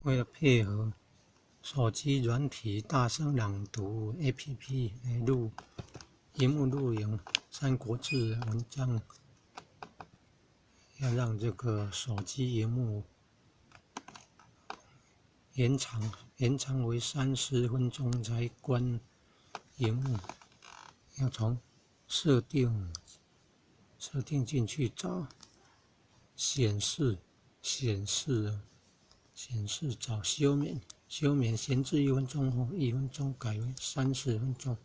为了配合手机软体大声朗读 APP 来录萤幕录影《三国志》文章，要让这个手机萤幕延长为三十分钟才关萤幕，要从设定进去找显示找休眠，休眠闲置一分钟后，一分钟改为三十分钟，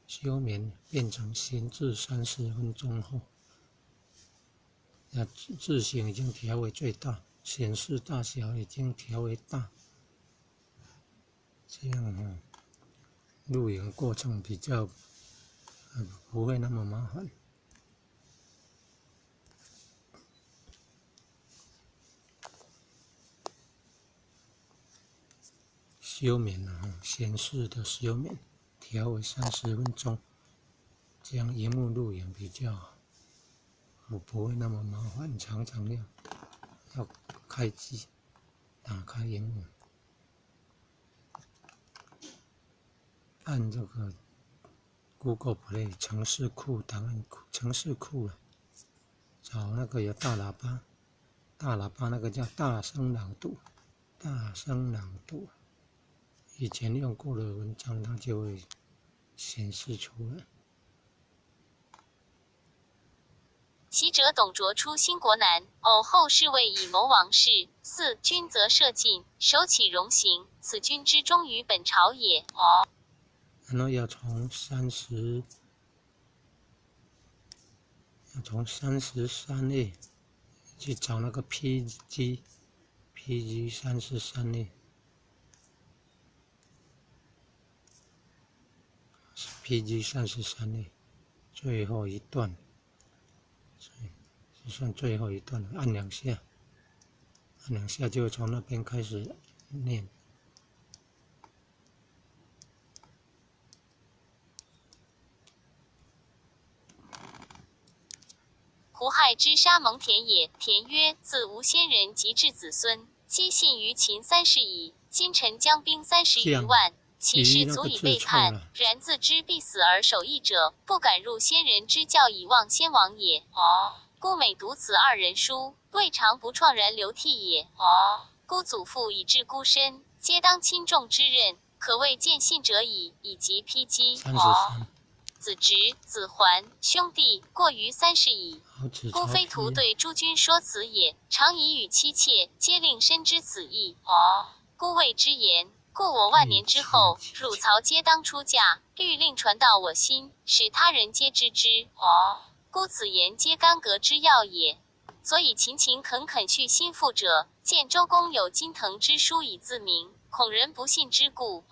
休眠变成闲置三十分钟后，那字型已经调为最大，显示大小已经调为大，这样哦，录影过程比较不会那么麻烦。休眠了，显示的休眠调为三十分钟，这样萤幕录影比较不会那么麻烦，常常要开机打开萤幕，按这个 Google Play 程式库档案库程式库啊，找那个有大喇叭，大喇叭那个叫大声朗读，大声朗读。以前用过的文章，它就会显示出来。习者董卓出兴国难，偶后侍卫以谋王室。四君则社稷，守岂容行？此君之忠于本朝也。然后要从33页去找那个 PG 三十三页。PG 三十三页，最后一段，是算最后一段，按两下，按两下就从那边开始念。胡亥之杀蒙恬也。恬曰：“自吾先人及至子孙，皆信于秦三世矣。今臣将兵30余万。”其事足以背叛，然自知必死而守义者，不敢入先人之教以忘先王也。孤每读此二人书，未尝不怆然流涕也。孤祖父以至孤身，皆当轻重之任，可谓见信者矣。以及披击。子侄、子环兄弟过于三世矣。孤非徒对诸君说此也，常以与妻妾，皆令深知此意。孤谓之言。故我万年之后，汝曹皆当出嫁，欲令传到我心，使他人皆知之。孤此言皆干戈之要也。所以勤勤恳恳恤心腹者，见周公有金藤之书以自明，恐人不信之故。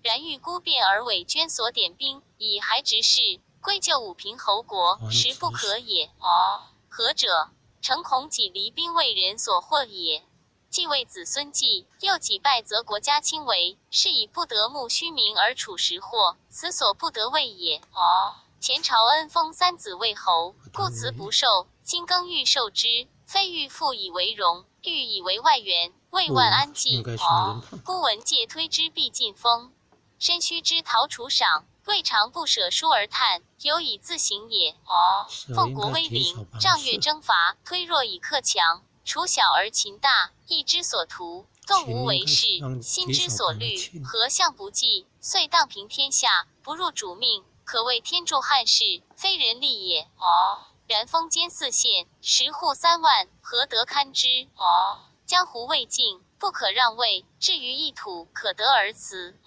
然欲孤变而委捐所点兵，以还直事，归就武平侯国，实不可也。何者？诚恐己离兵为人所惑也。既为子孙计，又己败，则国家倾危，是以不得慕虚名而处实祸，此所不得为也。前朝恩封三子为侯，故辞不受。今更欲受之，非欲复以为荣，欲以为外援，为万安计。孤闻介推之必进封，身须之陶楚赏，未尝不舍书而叹，有以自省也。奉国威灵，仗越征伐，推弱以克强。处小而勤大，意之所图，动无为事，心之所虑，何相不济？遂荡平天下，不入主命，可谓天助汉室，非人力也。然封监四县，十户3万，何得堪之？江湖未尽，不可让位；至于一土，可得而辞。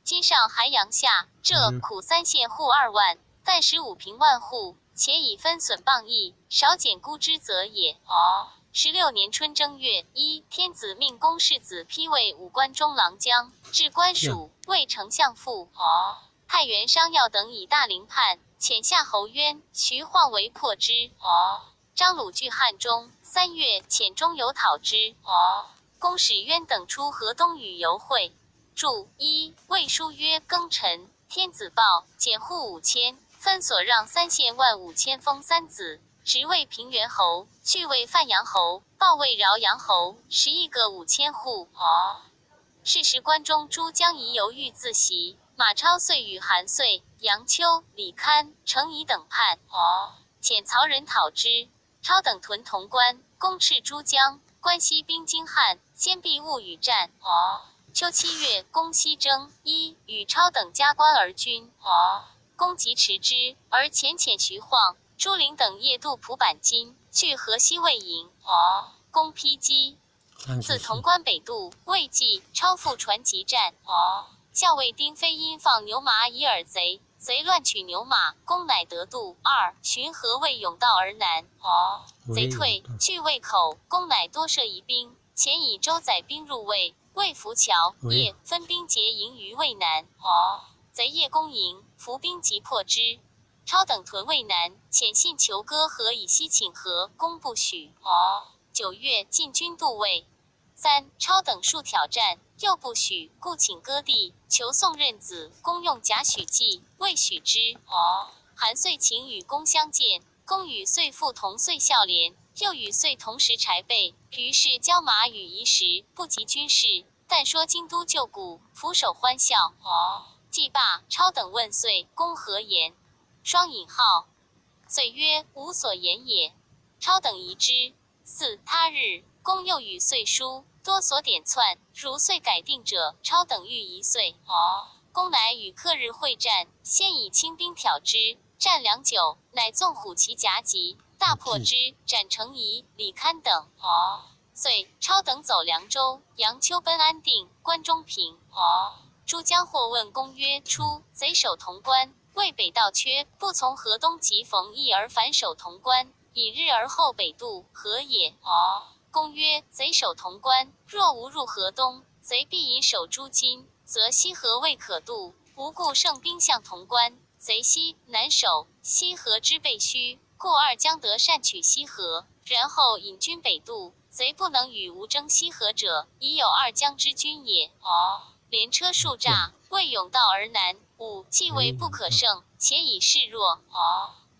今上韩阳下，这苦三县户2万，但使武平万户，且以分损谤义，少减孤之责也。16年春正月，一天子命公世子批为武官中郎将，至官署，为丞相父。太原商要等以大陵叛，遣夏侯渊、徐晃为破之。张鲁据汉中，3月，遣中有讨之。公使渊等出河东与游会。注一魏书曰：庚辰，天子报，减户5000，分所让三县万五千，封三子。职魏平原侯，去魏范阳侯，报魏饶阳侯，11个5000户。是时关中诸将疑犹豫自袭，马超遂与韩遂、杨秋、李堪、程颐等叛，遣曹仁讨之。超等屯潼关，攻赤诸将，关西兵精悍，先避勿与战。秋7月，攻西征，一与超等加官而军。攻击迟之，而遣遣徐晃、朱灵等夜渡蒲坂津，去河西魏营。攻披击，自潼关北渡，魏济超复船急战。校尉丁飞因放牛马以饵贼，贼乱取牛马，攻乃得渡。二巡河魏甬道而南。贼退，去魏口，攻乃多设疑兵，前以舟载兵入魏，魏浮桥，夜分兵结营于魏南。贼夜攻营，伏兵急破之。超等屯魏南，遣信求割河以西请和，攻不许。9月，进军渡魏。三超等数挑战，又不许，故请割地，求送任子，公用贾许计，未许之。韩遂请与公相见，公与遂父同岁孝廉，又与遂同时柴备，于是交马与遗食，不及军事，但说京都旧故，俯首欢笑。既罢，超等问遂，公何言？双引号。遂曰：无所言也。超等疑之。四他日，公又与遂书，多所点窜，如遂改定者，超等欲疑遂。公乃与克日会战，先以轻兵挑之，战良久，乃纵虎骑夹击，大破之，斩程颐、李堪等。遂超等走凉州，杨秋奔安定，关中平。诸将或问公曰：初，贼守潼关，魏北道缺，不从河东及冯异而反守潼关，以日而后北渡，何也？公曰：贼守潼关，若无入河东，贼必引守诸津，则西河未可渡。无故胜兵向潼关，贼西南守，西河之备虚，故二将得善取西河，然后引军北渡，贼不能与吴争西河者，已有二将之军也。连车数诈，魏甬道而南。五既为不可胜，且以势弱。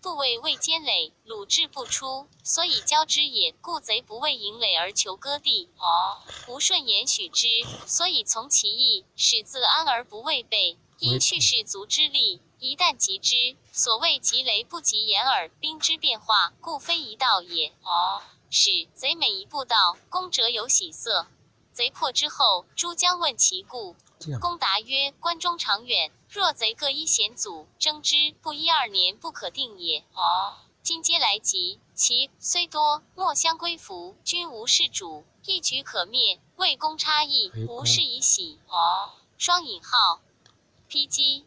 杜魏未坚垒，鲁智不出，所以交之也。故贼不为营垒而求割地。吴顺言许之，所以从其意，使自安而不畏备。因蓄士卒之力，一旦及之，所谓急雷不及掩耳，兵之变化，故非一道也。使贼每一步到，攻者有喜色。贼破之后，诸将问其故，公答曰：关中长远，若贼各依险阻，争之不一二年不可定也。今皆来及，其虽多，莫相归服，君无事主，一举可灭。魏公差异，无事以喜。双引号。披击。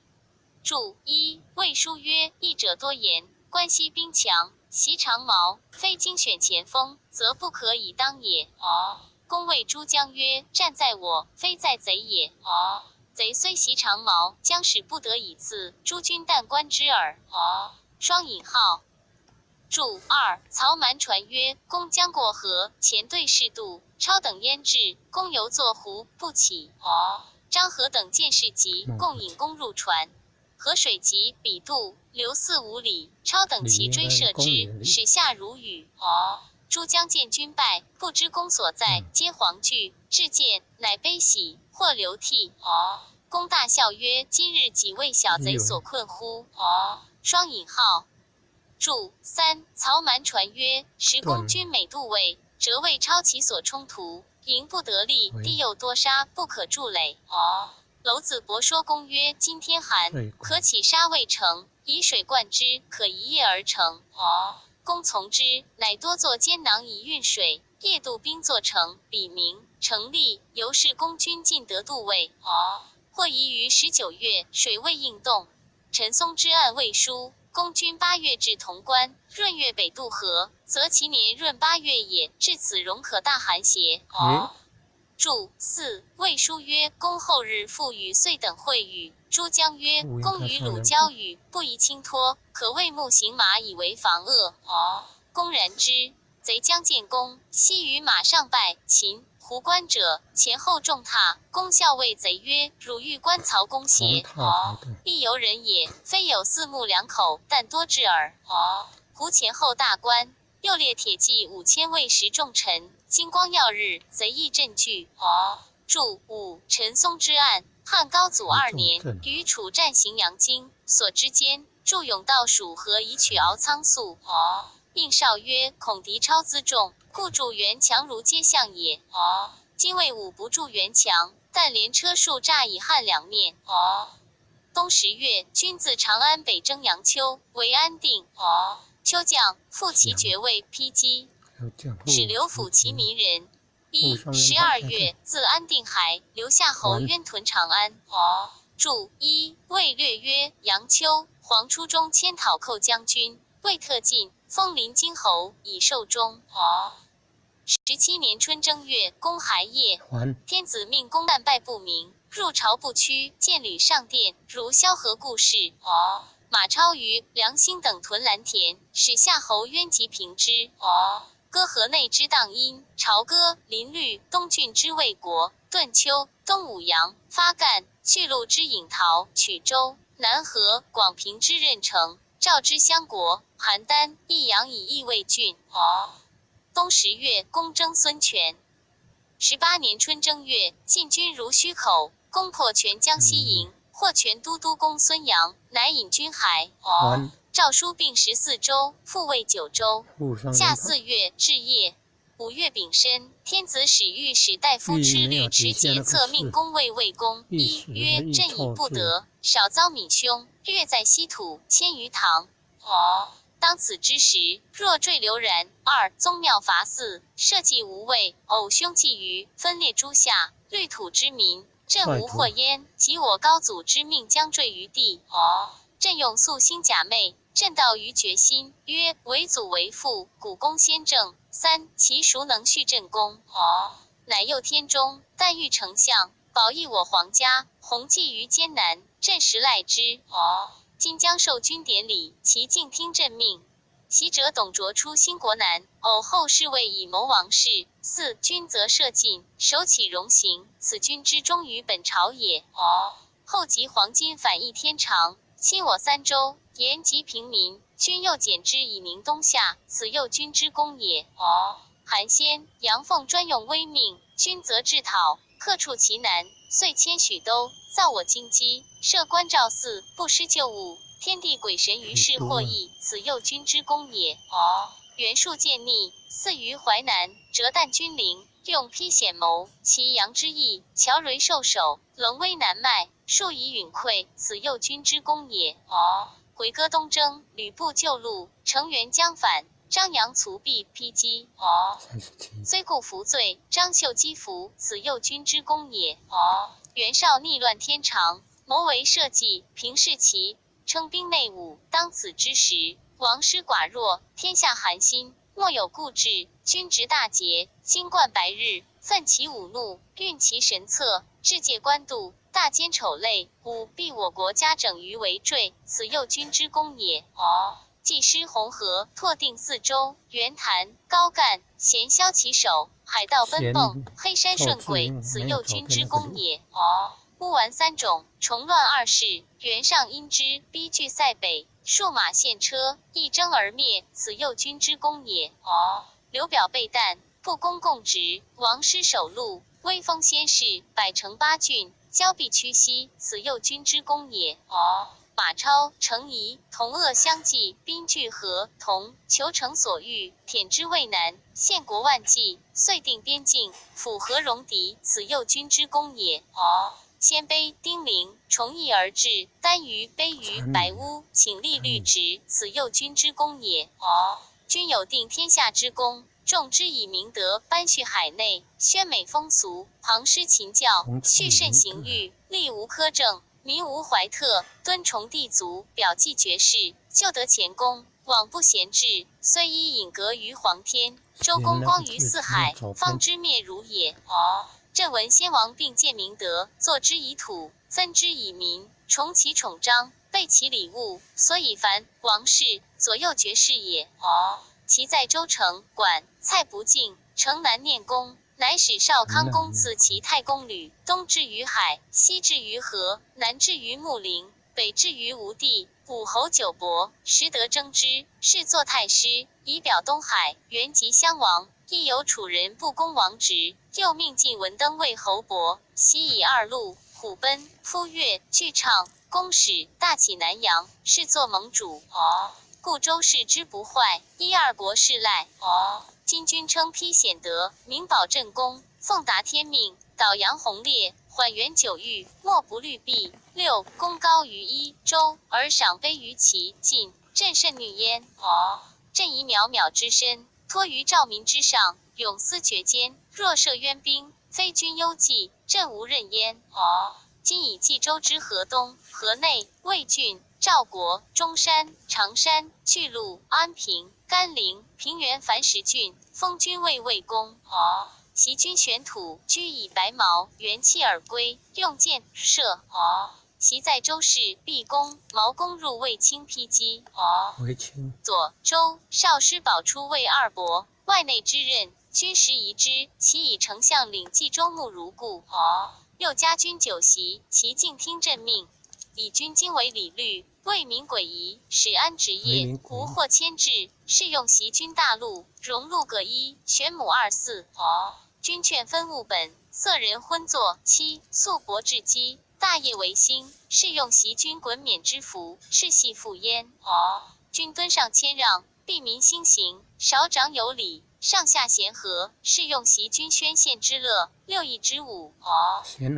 注一：魏书曰：义者多言，关西兵强，习长矛，非精选前锋，则不可以当也。公谓诸将曰：战在我，非在贼也。贼虽习长矛，将使不得已刺诸军，但观之耳。双引号。注二：曹瞒传曰：公将过河，前队士渡，超等焉至，公犹坐湖不起。张合等见事急，共引弓入船。河水急，彼渡流四五里，超等齐追射之，使下如雨。诸将见军败，不知弓所在，皆惶惧。至见，乃悲喜，或流涕。公大笑曰：今日几为小贼所困乎？双引号。注三：曹瞒传曰：时公军每渡魏，折魏超其所冲突，营不得力，地又多沙，不可筑垒。楼子伯说公曰：今天寒，可起沙未成，以水灌之，可一夜而成。公从之，乃多作艰囊以运水。夜渡兵作成，笔名成立，由是公军尽得渡魏。或疑于19月，水未应动。陈松之案未书。公军8月至潼关，闰月北渡河，则其年闰八月也。至此，容可大寒邪？注四：魏书曰：公后日复与遂等会语。诸将曰：公与鲁交与，不宜轻托，可谓木行马以为防恶。公然之。贼将见公，悉于马上拜秦胡关者，前后众踏。公笑谓贼曰：汝欲观曹公邪？必由人也，非有四目两口，但多智耳。胡前后大观。又列铁骑5000卫十重臣。金光耀日，贼亦震惧。注五陈松之案。汉高祖2年，于楚战荥阳津所之间，筑甬道蜀河以取敖仓粟。应少曰：恐敌超辎重，故筑垣墙如街巷也。今魏武不筑垣墙，但连车数栅以汉两面。冬10月，军自长安北征阳丘，为安定。丘将复其爵位，披击，使刘辅其民人。一12月，自安定海，留夏侯渊屯长安。注一魏略曰：杨丘，黄初中迁讨寇将军，魏特进，封临津侯，以寿终。17年春正月，公还业。天子命公旦拜不明，入朝不趋，见吕上殿，如萧何故事。马超于梁兴等屯蓝田，使夏侯渊及平之。歌河内之荡阴，朝歌、林律、东郡之魏国、顿丘、东武阳、发干、巨鹿之引陶、曲州、南河、广平之任城、赵之襄国、邯郸、益阳以益魏郡。冬十月，攻征孙权。18年春正月，晋军如虚口，攻破全江西营，获全都督公孙阳，乃引军还。赵书并14州，复位9州。夏4月，至夜。5月丙申，天子使御史大夫吃律持节策命公卫魏公。一曰：朕已不得，少遭闵凶。月在西土，迁于唐。当此之时，若坠流然。二宗庙伐祀，社稷无位，偶凶觊觎，分裂诸夏，绿土之民，朕无祸焉。及我高祖之命将坠于地。朕用素心假寐，朕道于决心，曰：为祖为父，古公先正。三其孰能续朕功？乃佑天中，但欲丞相保益我皇家，弘济于艰难，朕实赖之。今将受君典礼，其敬听朕命。习者董卓出兴国难，偶后侍卫以谋王室。四君则社稷，守起荣行，此君之忠于本朝也。后及黄金反义天长，侵我三州，言及平民，君又减之以宁东夏，此又君之功也。韩先、杨凤专用威命，君则制讨，克处其难，遂迁许都，造我京畿，设官照寺，不失旧物，天地鬼神于是获益，此又君之功也。袁术见逆，嗣于淮南，折弹军陵，用披险谋，其阳之意，乔蕤受首，龙威难迈，数以允溃，此右军之功也。回戈东征，吕布救路，成员将反，张杨卒毙，披击。虽故服罪，张绣击服，此右军之功也。袁绍逆乱天长，谋为社稷，平氏齐，称兵内武。当此之时，王师寡弱，天下寒心，莫有固志。君执大节，金冠白日，奋其武怒，运其神策，制戒官渡，大奸丑类，五避我国家整于为罪，此右军之功也。既失红河，拓定四周，袁谭、高干、咸枭其首，海盗奔迸，黑山顺轨，此右军之功也。乌丸三种，重乱二世，袁尚因之，逼据塞北，数马献车，一征而灭，此右军之功也。刘表被弹，不公共职，王师守路，威风先士，百城八郡，交臂屈膝，此右军之功也。马超、程颐同恶相济，兵聚合同，求成所欲，舔之渭南，献国万计，遂定边境，抚和戎狄，此右军之功也。鲜卑、丁零、重义而治，单于、卑于、白乌，请立律直，此右军之功也。君有定天下之功，众之以明德，颁叙海内，宣美风俗，旁施勤教，序慎刑狱，吏无苛政，民无怀特，敦崇地族，表记绝世，旧得前功，往不闲置，虽依隐阁于皇天，周公光于四海，方知灭儒也。朕闻先王并建明德，坐之以土，分之以民，重其宠章，备其礼物，所以凡王室左右绝士也。其在州城管蔡不敬，城南念公，乃使少康公赐其太公吕，东至于海，西至于河，南至于穆陵。北至于吴地，武侯九伯，实得征之，是作太师，以表东海。原籍襄王，亦有楚人不攻王职，又命晋文登魏侯伯，袭以二路，虎贲、夫乐、巨唱、公使，大起南阳，是作盟主。故周氏之不坏，一二国事赖。今君称丕显德，明保镇公，奉达天命，导扬宏烈，缓元九域，莫不虑弊。六功高于一周，而赏卑于齐晋，朕甚虑焉。朕以渺渺之身，托于兆民之上，永思绝间。若设冤兵，非君忧计，朕无任焉。今以冀州之河东、河内、魏郡、赵国、中山、常山、巨鹿、安平、甘陵、平原凡十郡，封君为魏公。其君选土，居以白毛，元气而归，用箭射。其在周氏毕公、毛公入卫青披击。左周少师保出魏二伯，外内之任，军时宜之，其以丞相领冀州牧如故。又加军酒席，其敬听朕命，以军经为礼律，为民诡疑，使安职业，无或牵制。是用袭军大禄，荣禄各一，玄母二嗣。君劝分物本，色人昏作七，素帛至积，大业为兴。是用袭军滚冕之服，赤系复焉。君敦上谦让，庇民兴行，少长有礼，上下贤和，是用袭君宣献之乐，六艺之舞。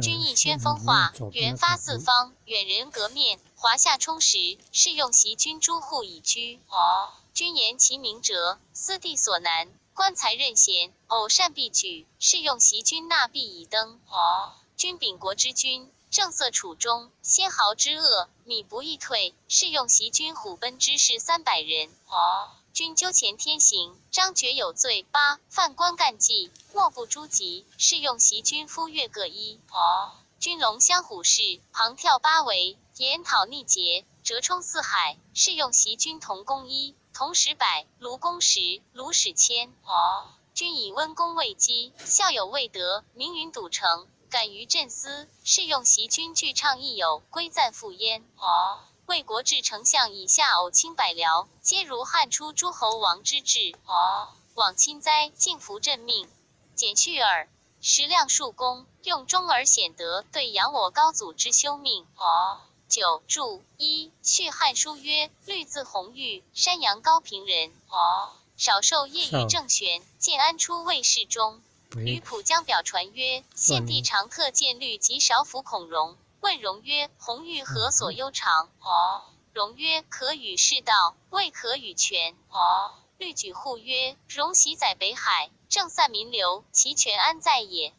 君意宣风化，远发四方，远人革面，华夏充实，是用袭君诸户以居。君言其明哲，思地所难，官才任贤，偶善必举，是用袭君纳币以登。君秉国之君，正色处中，先豪之恶，米不易退，是用袭君虎贲之士300人。君纠前天行，张觉有罪。八犯官干纪，莫不诛及，是用袭君夫乐各一。君龙骧虎视，旁跳八维，研讨逆节，折冲四海，是用袭君同工一，同时百，卢公时，卢始谦。君以温公未基，孝友未得，名云笃成，敢于朕思，是用袭君具倡义友，归赞复焉。魏国至丞相以下偶卿百僚，皆如汉初诸侯王之制。往亲哉，敬服朕命。简序耳。时量数公，用忠而显德，对养我高祖之修命。九注一续汉书曰：律字弘玉，山阳高平人。少受业于郑玄，建安初卫侍中。于浦江表传曰：献帝常特见律及少府孔融。问荣曰：弘玉何所忧长？荣曰：可与世道，未可与权。律举户曰：荣喜在北海，正散民流，其权安在也？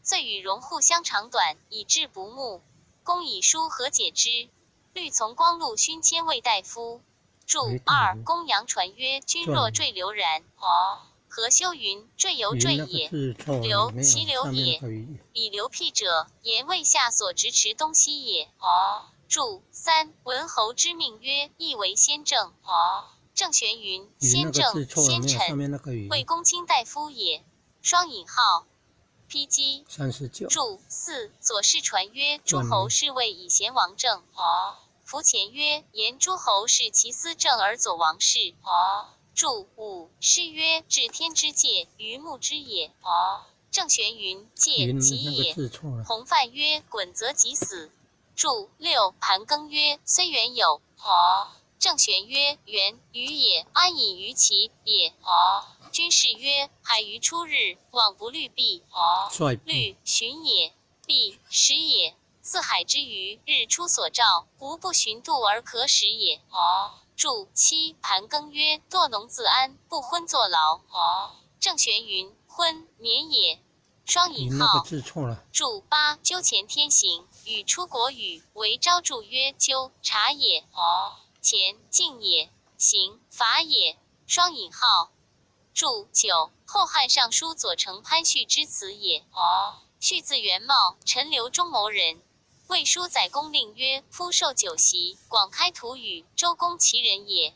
遂与荣互相长短，以致不睦。公以书和解之。律从光禄勋千卫大夫。注二公羊传曰：君若坠流然。何修云：坠犹坠也，流其流也。以流辟者，言魏下所执持东西也。注三文侯之命曰：亦为先正。郑玄云：先正，先臣，魏公卿大夫也。双引号。PG 39。注四左氏传曰：诸侯是谓以贤王政。服前曰：言诸侯是其私政而左王室。注五诗曰：治天之界，于木之也。郑玄云：界其也。洪范曰：滚则即死。注六盘庚曰：虽远有。郑玄曰：远于也，安以于其也？君士曰：海鱼出日，往不虑弊。虑循也，弊始也。四海之鱼，日出所照，无不循度而可使也。注七盘庚曰：堕农自安，不昏坐劳。郑玄云：昏眠也。双引号。注八纠前天行，与出国语为昭注曰：纠察也。前敬也，行法也。双引号。注九后汉尚书左丞潘旭之词也。旭字元茂，陈留中牟人。魏书载公令曰：夫受酒席，广开土宇，周公其人也。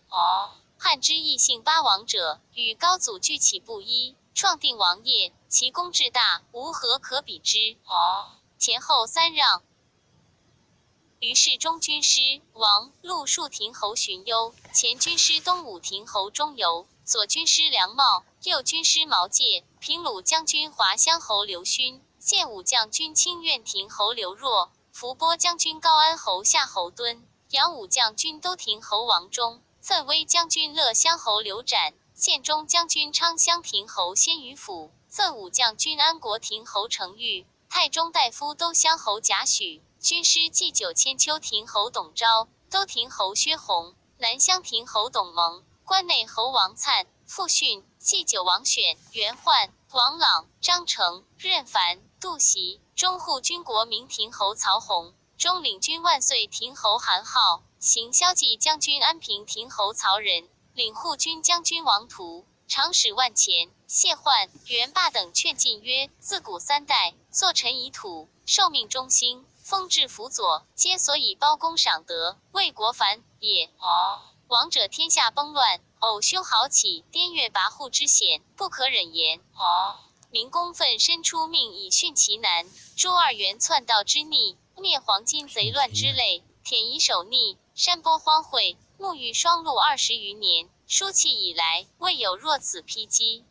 汉之异姓八王者，与高祖俱起不一，创定王业，其功至大，无何可比之。前后三让。于是中军师王陆树亭侯荀攸，前军师东武亭侯钟繇，左军师梁茂，右军师毛玠，平鲁将军华乡侯刘勋，建武将军清苑亭侯刘若，伏波将军高安侯夏侯惇，扬武将军都亭侯王忠，奋威将军乐乡侯刘展，建中将军昌乡亭侯鲜于辅，奋武将军安国亭侯程昱，太中大夫都乡侯贾诩。军师祭酒千秋亭侯董昭，都亭侯薛弘，南乡亭侯董蒙，关内侯王粲、傅训、祭酒王选、袁焕、王朗、张成、任凡、杜袭，中护军国明亭侯曹洪，中领军万岁亭侯韩浩，行骁骑将军安平亭侯曹仁，领护军将军王图，长史万钱、谢焕、袁霸等劝进曰：自古三代，作臣以土，受命忠心。封制辅佐，皆所以包公赏德，为国反也。王者天下崩乱，偶凶豪起，滇越跋扈之险，不可忍言。明公奋身出命以殉其难，诛二元篡道之逆，灭黄巾贼乱之类，舔夷守逆，山波荒秽，沐浴霜露20余年，书契以来，未有若此披击。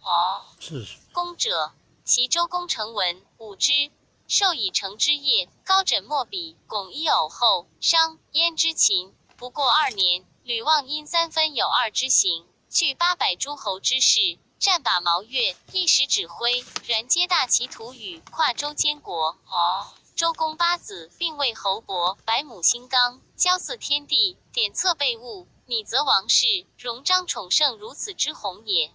公者，其周公成文，武之。授以成之业，高枕莫比，巩一偶后，商焉之秦。不过2年，吕望因三分有二之行，据800诸侯之士，战把毛越，一时指挥，然皆大其图与，跨州监国。周公八子，并为侯伯，百亩兴冈，交祀天地，典册备物，拟则王室，荣章宠圣如此之宏也。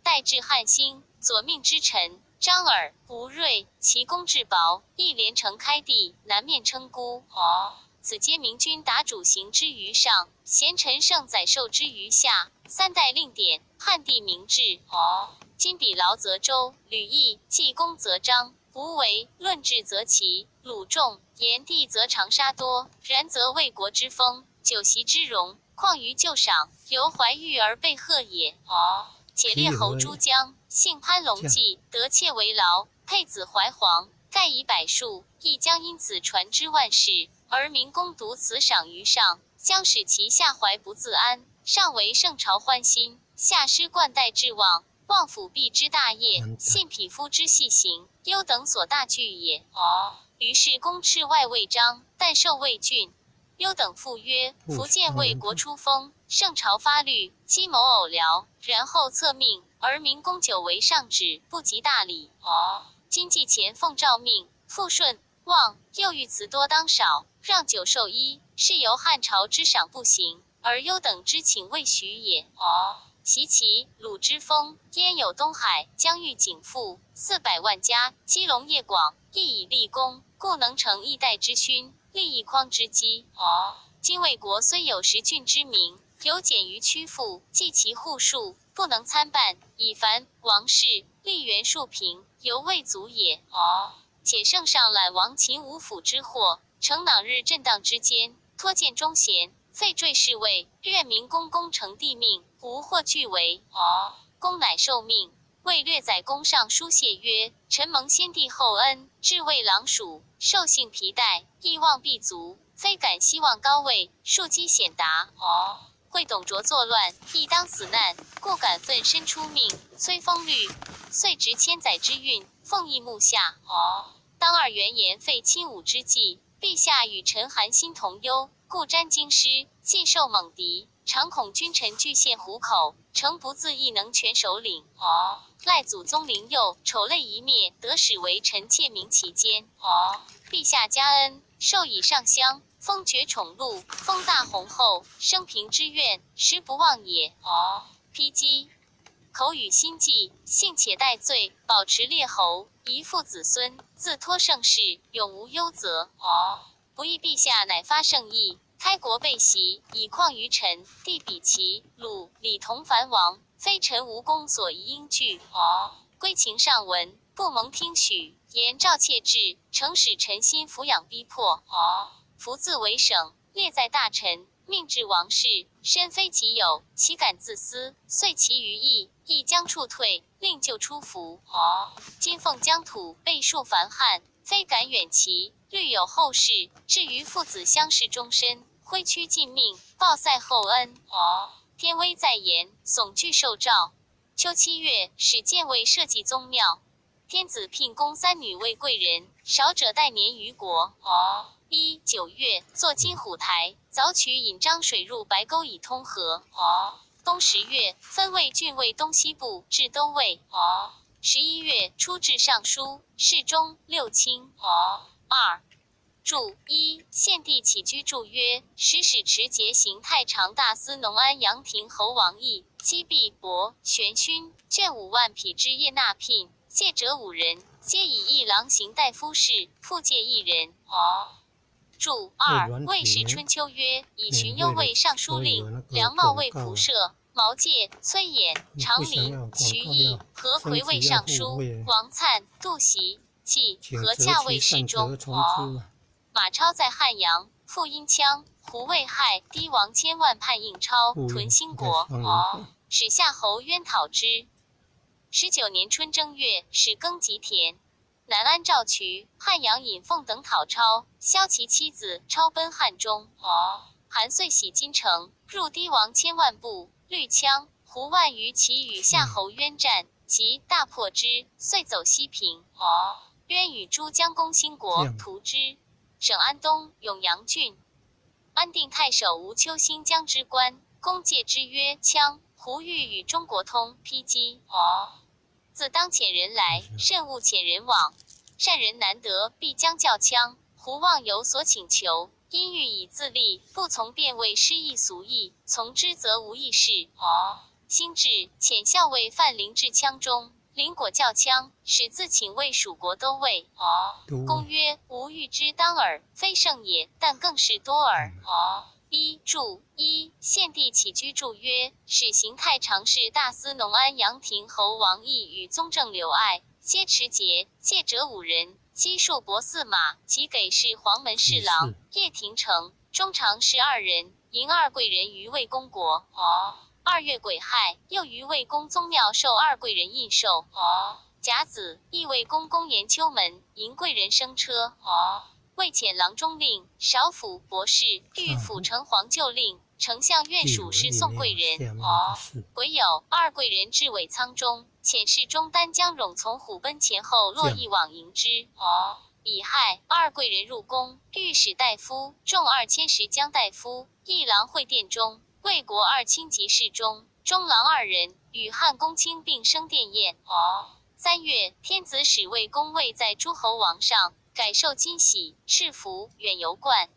代至汉兴，左命之臣。张耳、吴瑞，其功至薄，亦连城开地，南面称孤。此皆明君达主行之于上，贤臣圣载受之于下。三代令典，汉帝明制。今比劳则周，吕毅，济公则张，无为，论治则齐，鲁仲，炎帝则长沙多。然则魏国之风，酒席之荣，况于旧赏，犹怀玉而被贺也。且列侯诸将，姓潘龙纪，得妾为劳，配子怀皇，盖以百数，亦将因此传之万世。而明公独此赏于上，将使其下怀不自安。上为圣朝欢心，下失冠带之望，望辅弼之大业，信匹夫之细行，优等所大惧也。于是公斥外魏章，但受魏郡。优等复曰：福建魏国出封，圣朝发律，计谋偶僚，然后册命，而明公久为上旨，不及大礼。今既前奉诏命，复顺望，又欲辞多当少，让久受一，是由汉朝之赏不行，而优等之请未许也。其齐鲁之风，焉有东海，疆域景富，400万家，基隆业广，亦以立功，故能成一代之勋。立一匡之基。今魏国虽有十郡之名，犹简于曲阜，计其户数，不能参半。以凡王室立元数平，犹未足也。且圣上揽亡秦五府之祸，乘囊日震荡之间，托见忠贤，废坠侍卫，愿明公功成帝命，无或惧为。公乃受命。魏略载公上书谢曰：臣蒙先帝厚恩，至魏郎属，受幸皮带，亦望必足，非敢希望高位，庶几显达。会董卓作乱，亦当死难，故敢奋身出命。崔风律遂执千载之运，奉义目下。当二元言废亲武之际，陛下与臣韩心同忧，故瞻京师，尽受猛敌，常恐君臣俱陷虎口，诚不自亦能全首领。赖祖宗灵佑，丑类一灭，得始为臣妾名其间。陛下加恩，授以上香，封爵宠禄，封大红后，生平之愿，实不忘也。披击口语心计，幸且戴罪，保持列侯，遗父子孙，自托盛世，永无忧责。不意陛下乃发圣意，开国备袭，以况于臣。弟比齐、鲁、李同藩王，非臣无功所宜应惧。归情上文，不蒙听许，言赵妾至，诚使臣心抚养逼迫。福自为省，列在大臣，命至王室，身非己有，岂敢自私？遂其余意，亦将处退，令就出服。今奉疆土，备数繁汉，非敢远其，虑有后事。至于父子相事终身，挥躯尽命，报塞厚恩。天威在言，悚惧受诏。秋7月，始建魏社稷宗庙。天子聘宫三女为贵人，少者代年于国。一9月，作金虎台，凿取引漳水入白沟以通河。冬10月，分魏郡卫东西部，置都尉。11月，出至尚书、侍中、六卿。二注一，献帝起居注曰：使使持节行太常大司农安阳亭侯王毅、击毙伯玄勋，卷5万匹之业纳聘，借者五人，皆以一郎行大夫事，复借一人。注二，魏氏春秋曰：以荀攸为尚书令，梁茂为仆射，毛玠、崔琰、常林、徐毅、何魁为尚书，王粲、杜袭、季何洽为侍中。马超在汉阳，复阴羌、胡魏害，低王千万叛应超，屯兴国。使夏侯渊讨之。19年春正月，始耕吉田。南安赵渠、汉阳尹凤等讨超，削其妻子，超奔汉中。韩遂徙金城，入低王千万部，绿羌、胡万余骑与夏侯渊战，即大破之，遂走西平。渊与诸将攻兴国，屠之。省安东永阳郡，安定太守吴秋兴将之官，公借之曰：羌、胡欲与中国通，披击。自当遣人来，慎勿遣人往。善人难得，必将教羌、胡望有所请求，因欲以自立，不从便为失意俗意，从之则无益事。兴至，遣校尉范灵至羌中，灵果教羌，使自请为蜀国都尉。公曰：吾欲之当耳，非圣也，但更是多耳。一注一，献帝起居注曰：始行太常侍大司农安阳亭侯王毅与宗正刘爱，皆持节，戒者五人，积数帛四马，及给事黄门侍郎叶廷成、中常侍二人，迎二贵人于魏公国。2月癸亥，又于魏公宗庙授二贵人印绶。甲子，亦魏公公延秋门，迎贵人升车。魏遣郎中令、少府博士、御府城隍旧令、丞相院属事宋贵人。癸酉，二贵人至尾仓中，遣侍中丹江冗从虎贲前后洛邑往迎之。乙亥，二贵人入宫，御史大夫、众2000石江大夫、议郎会殿中，魏国二卿及侍中、中郎二人与汉公卿并升殿宴。3月，天子使魏公位在诸侯王上。改授金玺、赤服、远游冠。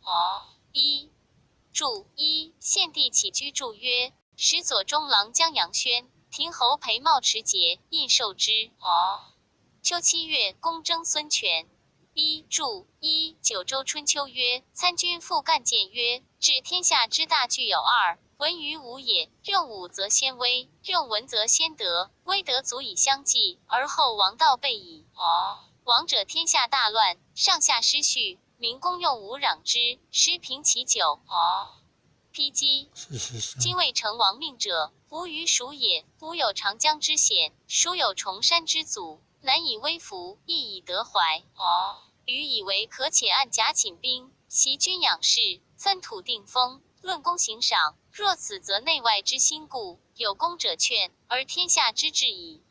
一注一，献帝起居注曰：始左中郎将杨轩、亭侯裴茂持节，印绶之。秋7月，公征孙权。一注一，九州春秋曰：参军傅干谏曰：治天下之大具有二，文与武也。用武则先威，用文则先德，威德足以相济，而后王道备矣。王者天下大乱，上下失序，民公用武攘之，失平其久。披击。今未成亡命者，无于蜀也。吾有长江之险，蜀有重山之阻，难以威服，亦以得怀。予以为可且按甲寝兵，习军养士，分土定封，论功行赏。若此，则内外之心固，有功者劝，而天下之治矣。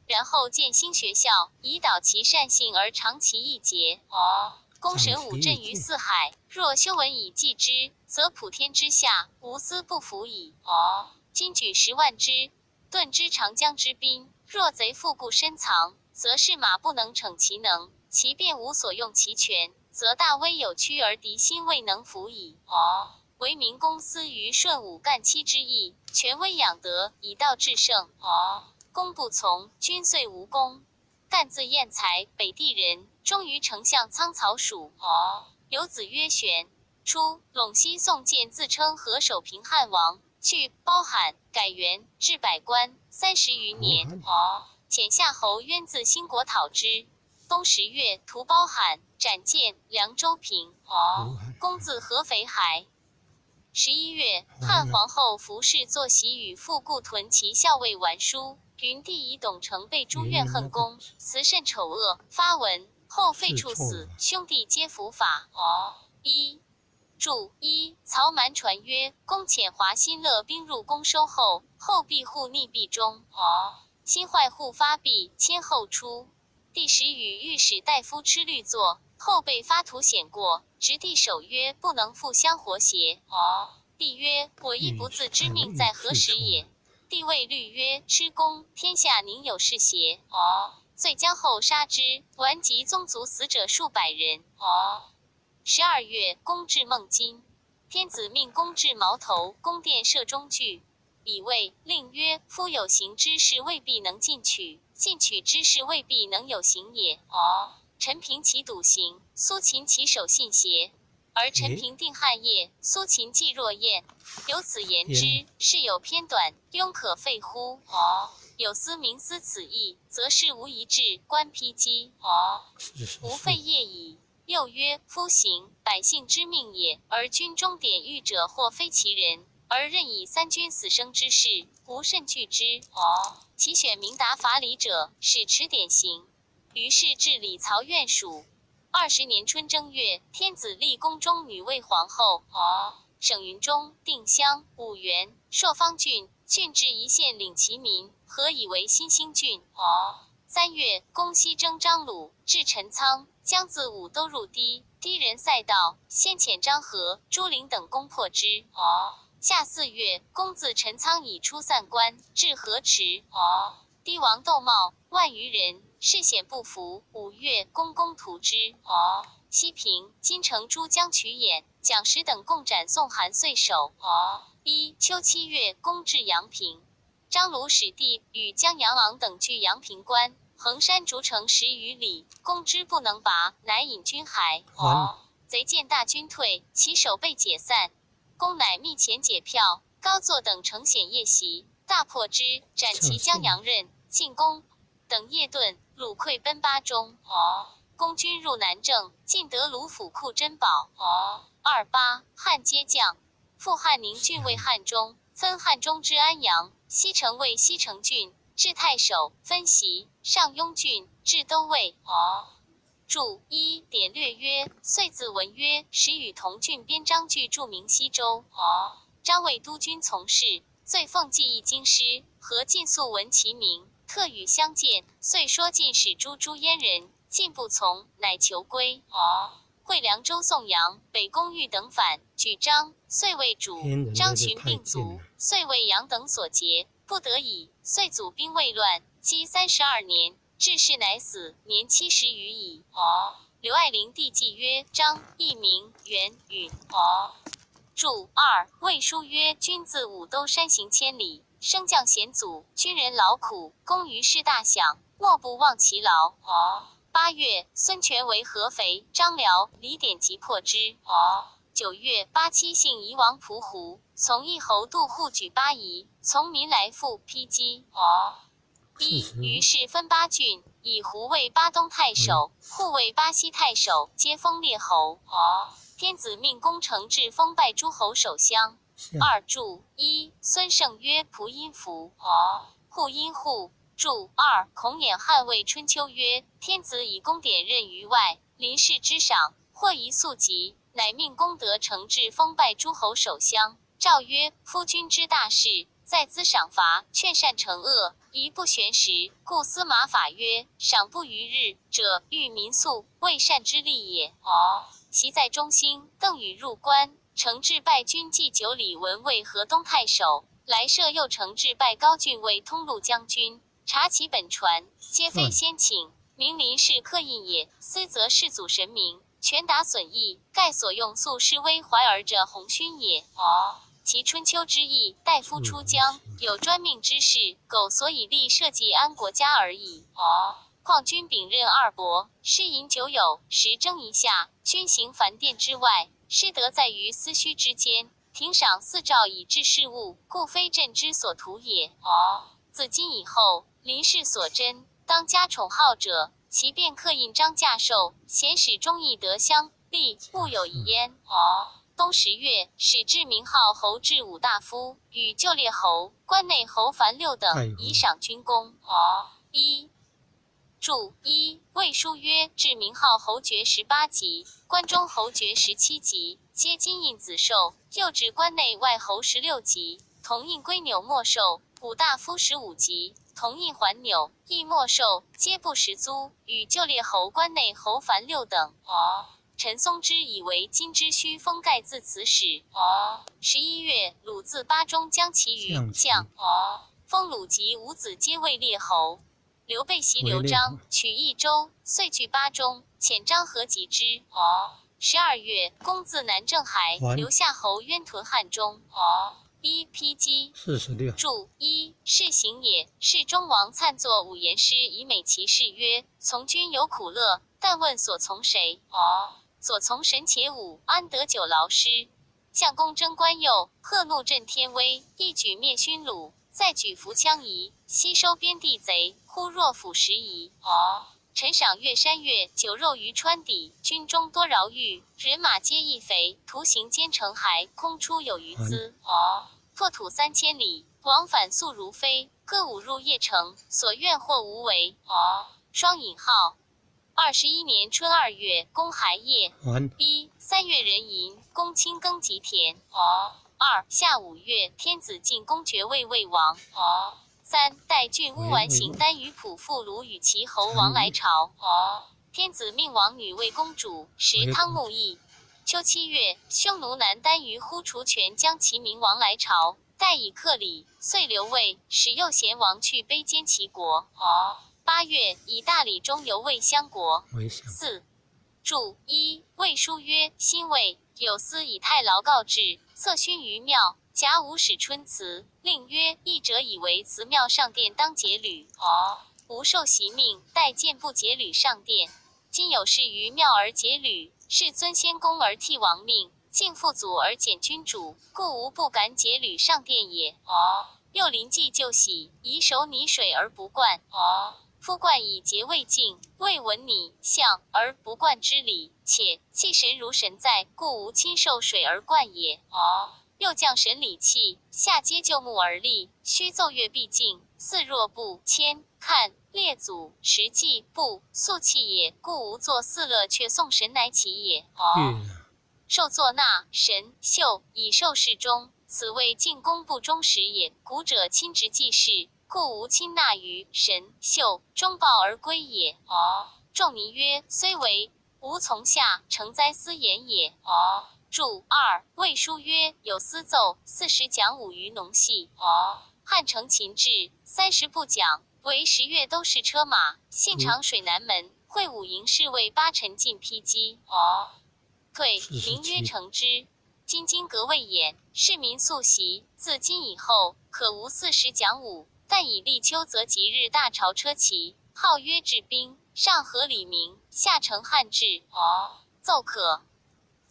然后建兴学校，以导其善性而长其义节。公神武震于四海，若修文以济之，则普天之下无斯不服矣。今举10万之，顿之长江之滨，若贼复故深藏，则是马不能逞其能，其便无所用其权，则大威有屈而敌心未能服矣。唯民公私于顺武干戚之意，权威养德，以道制胜。公不从，君遂无功。干字彦才，北地人，忠于丞相仓曹属。有子曰玄。初，陇西宋建自称河首平汉王，去包罕，改元，置百官30余年。遣夏侯渊自兴国讨之。冬10月，屠包罕，斩建凉州平。公自合肥还。11月，汉皇后服侍坐席与复故屯骑校尉完书。云帝以董承被诛怨恨公，辞甚丑恶，发文后废处死，兄弟皆伏法。一注一曹瞒传曰：公遣华新乐兵入攻收后，后必护逆壁中。新坏护发毕，迁后出。帝时与御史大夫吃律坐，后被发图显过，执帝手曰：不能复相活邪？帝曰：我亦不自知命在何时也。帝谓律曰：吃公，天下宁有是邪？遂将后杀之，完及宗族死者数百人。12月，公至孟津，天子命公至矛头，宫殿设中具，以谓令曰：夫有形之事未必能进取，进取之事未必能有形也。陈平其笃行，苏秦其守信邪？而陈平定汉业，苏秦既若燕。由此言之，事有偏短，庸可废乎？有司明思此意，则事无一致，官批击，无废业矣。又曰：夫行，百姓之命也，而军中典狱者或非其人，而任以三军死生之事，吾甚惧之。其选明达法理者，使持典刑。于是置礼曹院属。20年春正月，天子立宫中女为皇后。省云中、定襄、五原、朔方郡，郡治一县领其民，何以为新兴郡？3月，公西征张鲁，至陈仓，将自武都入堤，堤人赛道，先遣张合、朱灵等攻破之。夏4月，公自陈仓以出散关，至河池。堤王窦茂万余人，事险不服。5月，公公屠之。西平、金城诸将取衍、蒋实等共斩宋韩遂首。一秋7月，公至阳平。张鲁使弟与江杨昂等据阳平关，横山筑城10余里，攻之不能拔，乃引军还。贼见大军退，其守备解散，公乃密遣解票、高坐等乘险夜袭，大破之，斩其江阳任、进攻等夜遁，鲁溃奔巴中。公军入南郑，尽得鲁府库珍宝。28汉皆将，复汉宁郡为汉中，分汉中之安阳。西城为西城郡，置太守，分袭上庸郡，置都尉。注一典略曰：岁字文曰：时与同郡边张据著名西州。张为都军从事，遂奉记一京师，何进素闻其名，特与相见，遂说晋使诸诸燕人，进不从，乃求归。会凉州宋阳、北宫玉等反，举张，遂为主。张群并卒，遂为杨等所劫，不得已，遂祖兵未乱。积32年，致仕乃死，年70余矣。刘爱玲帝纪曰：张，一名元允。注二魏书曰：君自武都山行千里，升降险阻，军人劳苦，功于事大享，莫不忘其劳。8月，孙权为合肥，张辽、李典击破之。9月，八七姓夷王蒲胡，从义侯杜户举八夷，从民来复披击。一，于是分八郡，以胡为巴东太守，护为巴西太守，皆封列侯。天子命功成至封拜诸侯首相。二注一，孙胜曰：蒲阴符，户阴户。注二，孔衍汉魏春秋曰：天子以功典任于外，临事之赏，或宜速疾，乃命功德成至封拜诸侯首相。诏曰：夫君之大事，在兹赏罚，劝善惩恶，宜不悬时。故司马法曰：赏不逾日者，欲民速，为善之利也。其在中兴，邓禹入关，承制拜军祭酒李文为河东太守，来设又承制拜高俊为通路将军。查其本传，皆非先请。明林氏刻印也，思则世祖神明，权达损益，盖所用素是威怀而者鸿勋也。其春秋之意，大夫出疆，有专命之事，苟所以立社稷安国家而已。况君秉任二伯，师饮酒友，时争一下，君行凡殿之外，师德在于司虚之间，庭赏四诏以治事务，故非朕之所图也。自今以后，临事所珍，当家宠好者，其便刻印章驾授，显使忠义德相立，勿有疑焉。冬10月，始置名号侯至五大夫，与旧列侯、关内侯凡六等，以赏军功。一注一，魏书曰：至名号侯爵18级，关中侯爵17级，皆金印子授；又至关内外侯16级，同印龟纽没授；五大夫15级，同印环纽亦没授，皆不实租。与旧列侯、关内侯凡六等。陈松之以为今之虚封盖自此始。11月，鲁自巴中将其余将，封鲁及五子皆位列侯。刘备袭刘璋，取益州，遂据巴中，遣张合击之。12月，攻自南郑海，留下侯渊屯汉中。一 PG 46。注一是行也。是中王粲作五言诗以美其事曰：从军有苦乐，但问所从谁？所从神且武，安得久劳师？相公争关右，贺怒震天威，一举灭勋虏，再举扶羌夷，吸收边地贼，忽若腐蚀夷。臣赏月山岳，酒肉于川底，军中多饶裕，人马皆益肥，徒行兼程骸，空出有余资。破土3000里，往返速如飞，歌舞入邺城，所愿或无为。双引号。21年春2月，公寒夜。一3月壬寅，公卿耕吉田。二夏5月，天子进公爵位魏王。三代郡乌丸行单于普父鲁与其侯王来朝。天子命王女为公主，食汤沐邑。秋7月，匈奴南单于呼除权将其明王来朝，待以克礼，遂留魏，使右贤王去卑兼其国。8月，以大理中游魏襄国。四注一魏书曰：新魏有司以太牢告制，策勋于庙，甲午始春祠。令曰：义者以为祠庙上殿当结履。吾受袭命，待见不结履上殿。今有事于庙而结履，是尊先公而替王命，敬父祖而减君主，故无不敢结履上殿也。又临济就喜，以手拟水而不灌。夫灌以洁未净，未闻拟象而不灌之理。且祭神如神在，故无亲受水而灌也。又降神礼器，下皆就木而立，须奏乐必敬。似若不谦看列祖实际不素器也，故无作四乐却送神乃起也。受作纳神秀以受事中，此谓进宫不忠实也。古者亲职祭事，故无亲纳于神秀，终报而归也。仲尼曰：虽为吾从下，诚哉斯言也。注二魏书曰：有司奏40讲武于农系。汉承秦制，30不讲，为10月都是车马。信长水南门，会武营侍卫八臣进披击。退，名曰成之。今金阁未演，市民素习。自今以后，可无四十讲武，但以立秋则吉日大朝车骑，号曰治兵。上合礼名，下承汉制。奏可。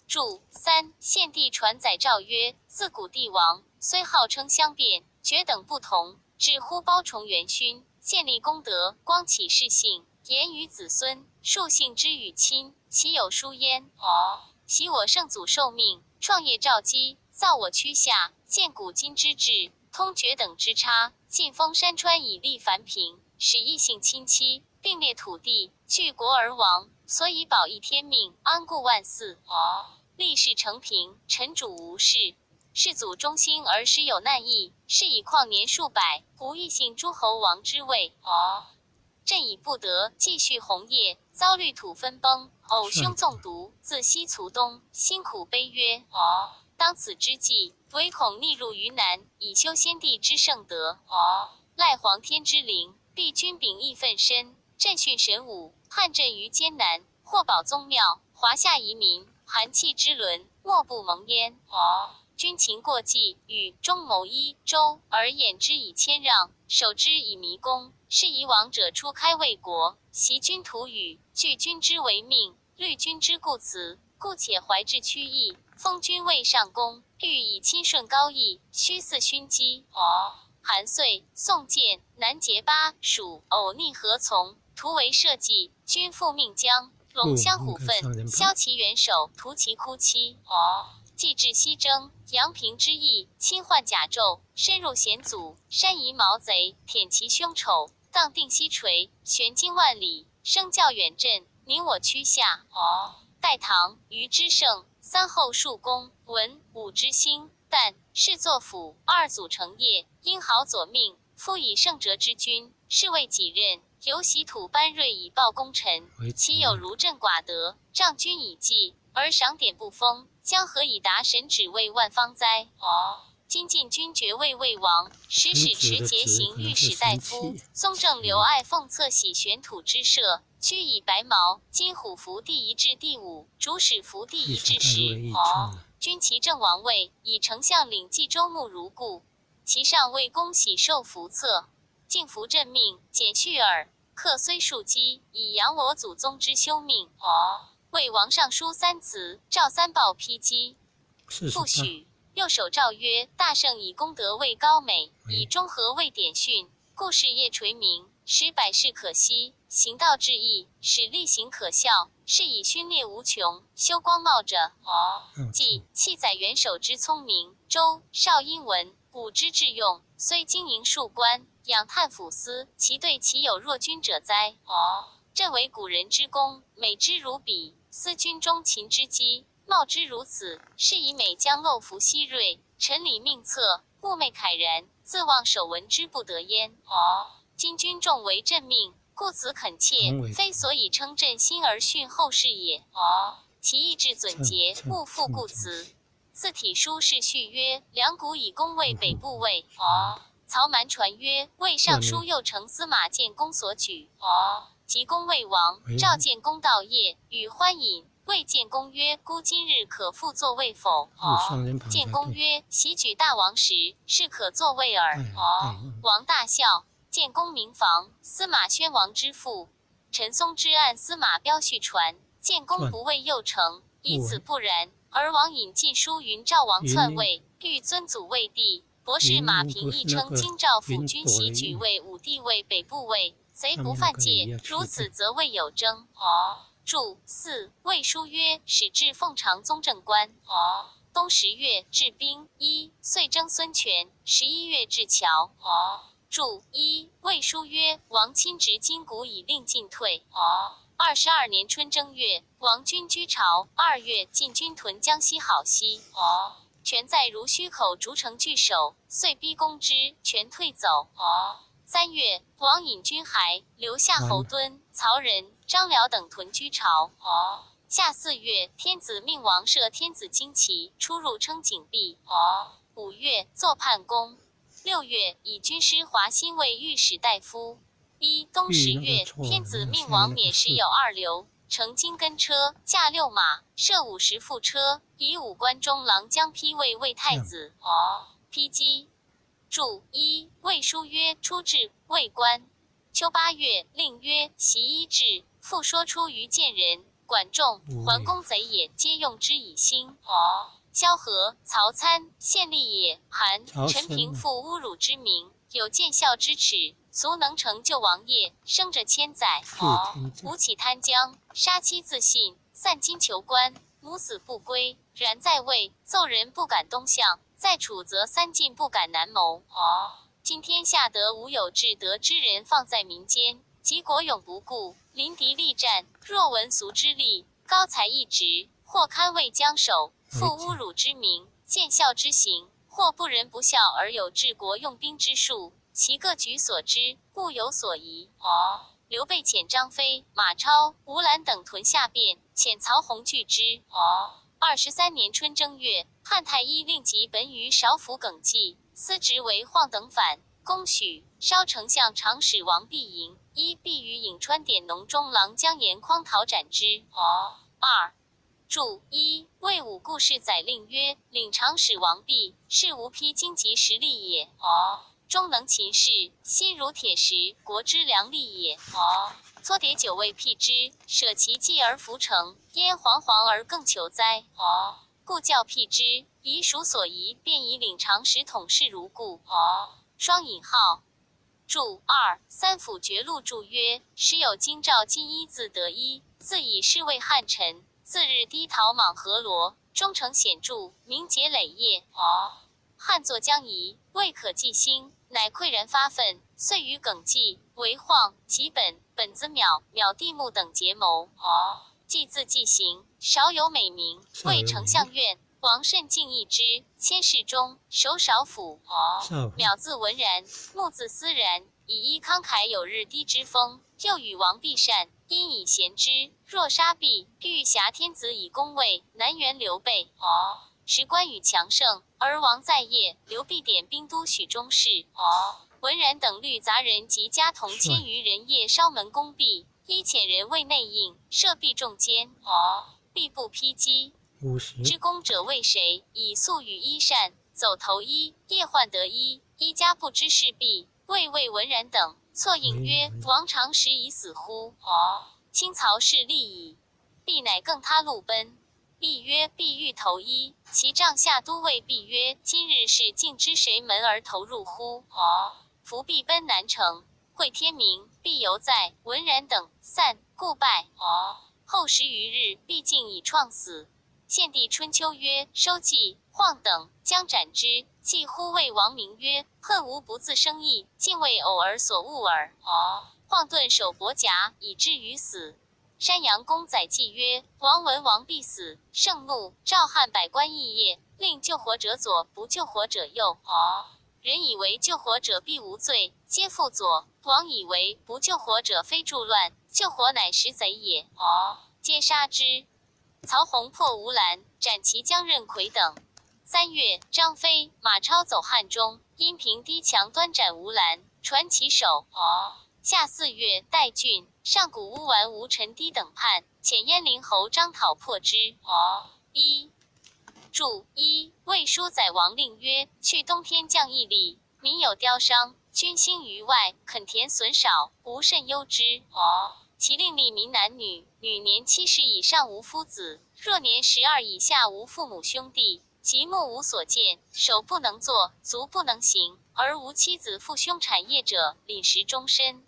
注三献帝传载诏曰：自古帝王虽号称相变，爵等不同，只乎包重元勋，建立功德，光启世幸，言于子孙，庶幸之与亲，岂有殊焉？习我圣祖受命，创业肇基，造我区下，建古今之治，通爵等之差，尽封山川以立凡平，使异姓亲戚并列土地，据国而亡，所以保一天命，安固万嗣。立世成平，臣主无事。世祖忠心而时有难役，是以旷年数百，无异姓诸侯王之位。朕以不得，继续红叶，遭绿土分崩，偶兄纵毒，自西卒东，辛苦悲曰：当此之际，唯恐逆入于南，以修先帝之圣德。赖皇天之灵，必君秉义奋身，振训神武，捍阵于艰难，获保宗庙，华夏遗民，寒气之轮，莫不蒙焉。君情过计，与中谋一周，而掩之以谦让，守之以弥公，是以往者初开魏国，习君图语，惧君之为命，虑君之故辞，故且怀志屈意，封君为上公，欲以亲顺高义，须似勋姬。韩遂、宋建、南结巴、蜀偶逆何从，图为社稷，君复命将龙骧虎奋，削其元首，屠其哭妻。既至西征，阳平之役，侵患甲胄，深入险阻，山夷毛贼，舔其凶丑。荡定西陲，玄经万里，声教远震，宁我屈下。代唐虞之盛，三后数公，文武之兴，旦氏作辅，二祖成业，英豪左命，夫以圣哲之君，是为己任。犹喜土班睿以报功臣，其有如朕寡德，仗君以济，而赏典不丰，将何以达神旨为万方哉？今晋君爵位魏王，使神使持子的节行子可能御史大是神夫，器。宗正刘爱奉策喜玄土之社，居以白毛，金虎符第一至第五，主使符第一一至手带入了十。异处了。君其正王位，以丞相领冀州牧如故，其上为公喜受福册，敬服朕命，简序耳。克虽庶几，以扬我祖宗之修命。魏王上书三辞，赵三报批击， 48 不许。右手诏曰：大圣以功德为高美，以喂，中和为典训，故事业垂名，使百世可惜；行道至义，使力行可效，是以勋烈无穷，修光茂者。奥即处。弃载元首之聪明，周少英文武之智用，虽经营数官，养探抚司，其对其有若君者哉？朕为古人之功，美之如彼，思君忠勤之机，貌之如此，是以美将漏服希锐，臣礼命策，寤寐慨然，自望守闻之不得焉。今君众为朕命，故此恳切，同为非所以称朕心而训后世也。其意志准蹭节，蹭勿复蹭蹭故辞。字体书是序曰：两股以攻魏嗯北哼，部尉。曹瞒传曰：魏这尚书呢右丞司马建公所举。及公魏王，为召建公到谒，与欢饮。魏建公曰：孤今日可复作魏否？右双人旁建才对。公曰：喜举大王时，是可作魏耳。带带用王大笑。建公明房，司马宣王之父。陈松之案司马彪续传，建公转不畏右丞，以不此不然。而王引晋书云赵王篡云位，欲尊祖魏帝。博士云马平不亦称是那个京兆府云君喜朵的云，举魏武帝位北部尉，贼上不面那个也犯界，要如去掉。此则未有争。注四魏书曰：始至奉长宗正官。冬10月治兵一，岁征孙权。11月至乔。注一魏书曰：王亲执金鼓以令进退。22年春正月，王军居巢。2月，晋军屯江西好溪。权在濡须口筑城据守，遂逼攻之，权退走。3月，王引军还，留下完了，侯敦、曹仁、张辽等屯居巢。夏4月，天子命王设天子旌旗，出入称景壁。5月，坐叛公。6月，以军师华歆为御史大夫。一冬玉那个十月，错了，天子没有命王下面那个是免时有二流，乘金根车，驾六马，设50副车，以武关中郎将丕为魏这样。太子。丕基。注一魏书曰：出至魏官。秋8月，令曰：习医治，复说出于见人、管仲、不桓会公贼也，皆用之以兴。萧何、曹参、献立也。韩、曹陈参呢？平复侮辱之名，有见笑之耻，足能成就王业，生者千载。谢天吴照，起贪将，杀妻自信，散金求官，母死不归。然在位，奏人不敢东向；在楚则三晋不敢南谋。今天下得无有志德之人放在民间，及国勇不顾，临敌力战，若闻俗之力，高才一职，或堪为将首，为复侮将辱之名，见孝之行，或不仁不孝而有治国用兵之术，其各举所知，固有所疑。刘备遣张飞、马超、吴兰等屯下汴，遣曹洪拒之。23年春正月，汉太医令吉本于少府耿纪，司职为晃等反，公许烧丞相长史王必营，一必于颍川典农中郎将严匡讨斩之。二注一魏武故事载令曰：领长史王弼，是吴披荆棘实力也。终能勤事，心如铁石，国之良吏也。搓叠久未辟之，舍其计而弗成，焉惶惶而更求哉？故教辟之，以属所宜，便以领长史统事如故。双引号。注二三府绝录注曰：时有京兆金一字得一，自以是为汉臣，自日低陶莽河罗，忠诚显著，名节累业。汉作将夷，未可计兴，乃喟然发愤，遂与耿纪、韦晃、吉本、本子邈、邈弟睦等结谋。纪字纪行，少有美名，为丞相院。王甚敬意之，迁侍中，守少府。邈字文然，睦字思然，以一慷慨有日低之风。又与王弼善，因以贤之。若杀弼，欲挟天子以攻魏，南援刘备。时关羽强盛，而王在业。刘弼点兵都许中事。文然等律杂人及家童千余人，夜烧门攻弼，一遣人为内应，设弼中间。弼不披击。知公者为谁？以素与衣善，走投医，夜患得医，医家不知是弊，谓魏文然等错应曰：王常时已死乎？卿曹氏立矣。弼乃更他路奔。弼曰：必欲投医。其帐下都尉弼曰：今日是竟知谁门而投入乎？伏弼奔南城，会天明，弼犹在。文然等散，故败。后10余日，毕竟以创死。献帝春秋曰：收季、晃等将斩之。季呼魏王明曰：恨吾不自生义，竟为偶尔所误耳。晃顿手帛夹，以至于死。山阳公载记曰：王闻王必死，盛怒，召汉百官议业，令救活者左，不救活者右。人以为救活者必无罪，皆附左。王以为不救活者非助乱，救活乃实贼也，皆杀之。曹洪破吴兰，斩其将任魁等。3月，张飞、马超走汉中，因凭低墙端斩吴兰，传其首。夏4月，代郡上古乌丸吴陈低等叛，遣鄢陵侯张讨破之。一注一魏书载王令曰：去冬天降一里，民有凋伤，军兴于外，垦田损少，无甚忧之。其令立民男女，女年70以上无夫子，若年12以下无父母兄弟，及目无所见，手不能作，足不能行，而无妻子父兄产业者，廪食终身。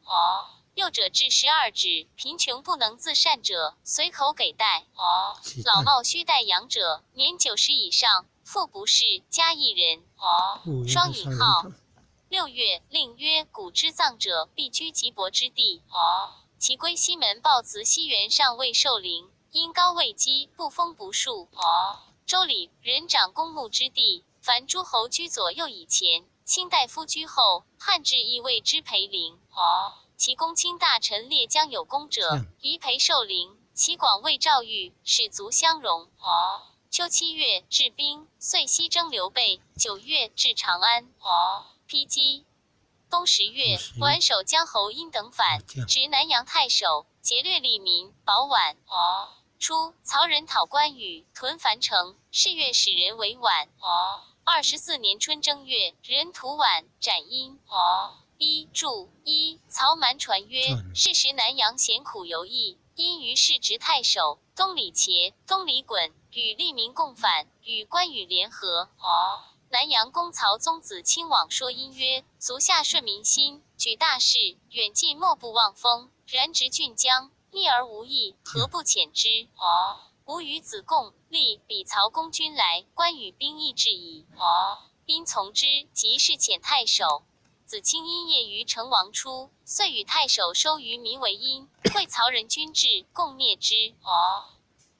幼者至12指，贫穷不能自善者，随口给贷。老耄须代养者，年90以上，父不是加一人。双引号。6月，令曰：古之葬者，必居极薄之地。其归西门豹祠西园尚未受灵，因高位基，不封不树。周礼人长公墓之地，凡诸侯居左右以前，卿大夫居后，汉制亦谓之陪陵。其公卿大臣列将有功者，宜陪受灵。其广为诏谕，使族相容。秋7月，治兵，遂西征刘备。9月，至长安。披击。冬10月，宛守江侯殷等反，执南阳太守，劫掠利民，保宛。初，曹仁讨关羽，屯樊城，是月使人为宛。24年春正月，人屠宛，斩殷。一注一曹瞒传曰：是时南阳贤苦游役，因于是执太守，东李茄、东李衮与利民共反，与关羽联合。南阳公曹宗子亲往说殷曰：足下顺民心，举大事，远近莫不望风。然执郡疆，逆而无益，何不遣之？吾与子贡、立比曹公君来，关羽兵亦至矣。因从之，即是遣太守。子卿因业于成王初，遂与太守收于民为阴，会曹仁军至，共灭之。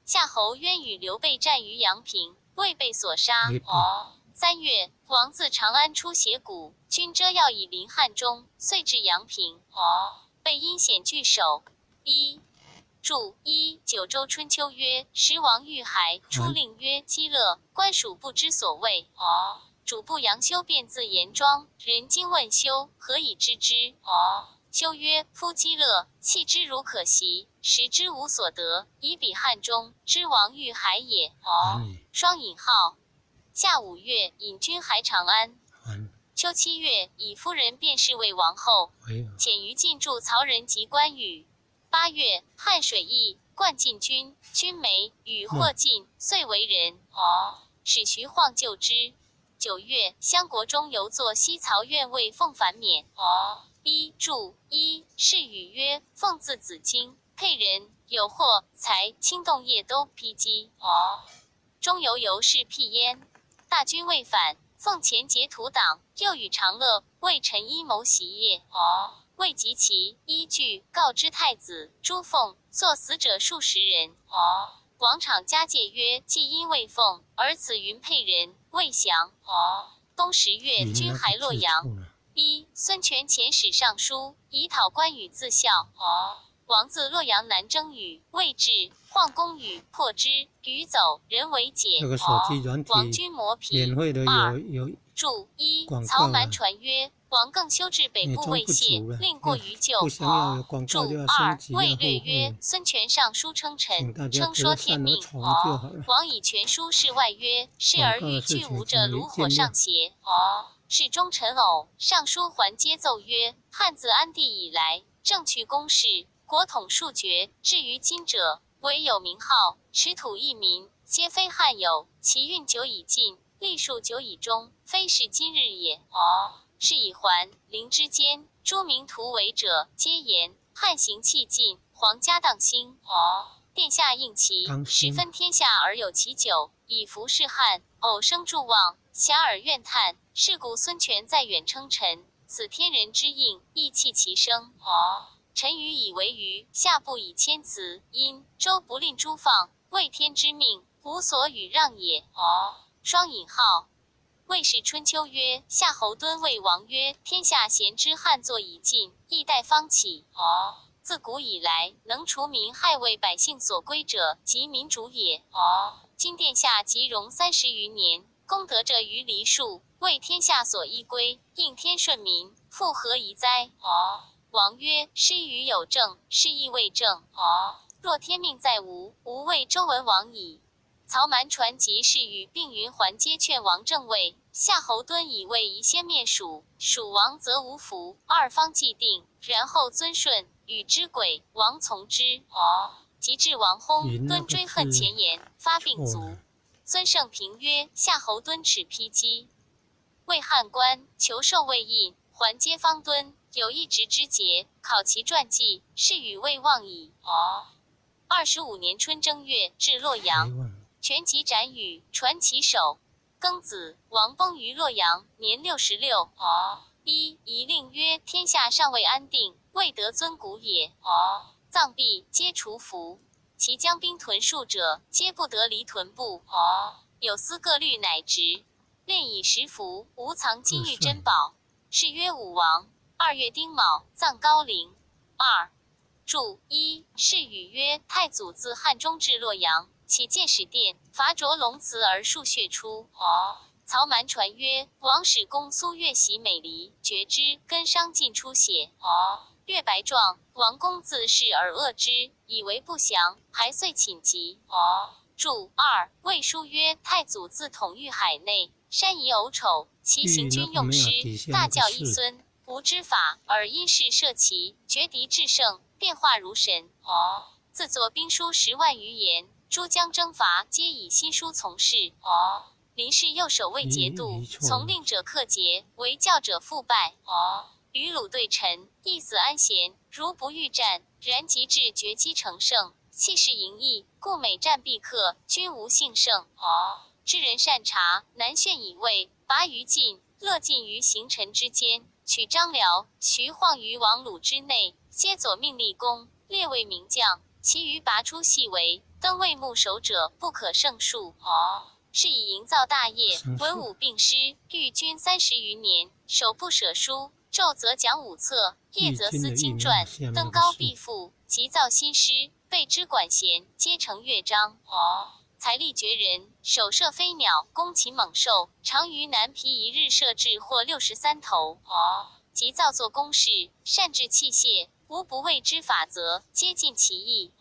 夏侯渊与刘备战于阳平，未被所杀。3月，王自长安出斜谷，军遮要以临汉中，遂至阳平。被阴险拒守。一注一九州春秋曰：时王遇海，出令曰：击乐，官属不知所谓。主簿杨修便自严庄，人惊问修何以知之？修曰：夫击乐，弃之如可惜，食之无所得，以彼汉中之王欲海也。双引号。夏5月，引军还长安。秋7月，以夫人便是为王后，遣于禁驻曹仁及关羽。8月，汉水邑，灌进军，军梅与霍进，遂为人。使徐晃救之。9月，襄国中游作西曹院尉奉反免。一注一是语曰：奉字子京，沛人，有祸财，轻动业都披击。中游游是辟焉。大军未反，奉前结土党，又与长乐为臣阴谋袭业。未及其依据告知太子朱凤，作死者数十人。王昶加戒曰：既因为凤，而此云配人未降。冬十月，军还洛阳。一孙权遣使上书，以讨关羽自效。王自洛阳南征羽，未至，晃宫羽破之，羽走，人为解。这个手机软体王军磨皮。免费的有注一曹瞒传曰：王更修治北部未谢，令过于旧。注二魏略曰：孙权上书称臣，称说天命。王以权书示外曰：是而欲拒吴者，炉火上邪。是忠臣偶上书还接奏曰：汉自安帝以来，政去公事，国统数绝，至于今者，唯有名号，持土一民，皆非汉有。其运久已尽，历数久已终，非是今日也。是以桓灵之间，诸名图为者，皆言汉行气尽，皇家当兴。殿下应其十分天下而有其九，以服侍汉。偶生助望，遐迩怨叹。是故孙权在远称臣，此天人之应，亦弃其声。臣愚以为愚，下不以谦辞。因周不吝诸放，为天之命，无所与让也。双引号。魏氏春秋曰：夏侯惇谓王曰：天下贤之汉作已尽，亦待方起。自古以来，能除民害为百姓所归者，即民主也。今殿下即荣30余年，功德者于黎庶，为天下所依归，应天顺民，复何疑哉？王曰：师于有政，是亦未正。若天命在吾，吾谓周文王矣。曹瞒传及是与并云还皆劝王正位。夏侯惇以为宜先灭蜀，蜀王则无福。二方既定，然后尊顺，与之轨，王从之。及至王薨，惇追恨前言，发病卒。孙胜平曰：夏侯惇耻披击，魏汉官求授魏印，还皆方敦有一职之节，考其传记，是与未忘矣。25年春正月，至洛阳。全集斩羽，传其首。庚子，王崩于洛阳，年66。一遗令曰：天下尚未安定，未得尊古也。葬毕，皆除服。其将兵屯戍者，皆不得离屯部。有司各律乃直，炼以食服，无藏金玉珍宝。是曰武王。二月丁卯，葬高陵。二注一是语曰：太祖自汉中至洛阳，起建始殿，伐卓龙祠而数血出。曹瞒传曰：王使公苏越袭美离，绝之，根伤尽出血。月白状，王公自恃而恶之，以为不祥，还遂寝疾。注二魏书曰：太祖自统御海内，山夷偶丑，其行军用师，大教一孙，无知法，而因事设旗，决敌制胜，变化如神。自作兵书10万余言，诸将征伐，皆以新书从事。林氏右守卫节度，从令者克节，为教者复败。与鲁对臣，一死安闲，如不欲战，然及至绝机成胜，气势盈溢，故每战必克，均无幸胜。知人善察，南炫以卫，拔于晋，乐进于行臣之间，取张辽、徐晃于王鲁之内，皆左命立功，列为名将。其余拔出细微，登位牧守者不可胜数。是以营造大业，文武并施，御军30余年，手不舍书，昼则讲武策，夜则思经传，登高必赋，即造新诗，备之管弦，皆成乐章。才力绝人，手射飞鸟，攻禽猛兽，常于南皮一日射至或63头。即造作工事，善制器械，无不谓之法则，皆尽其意。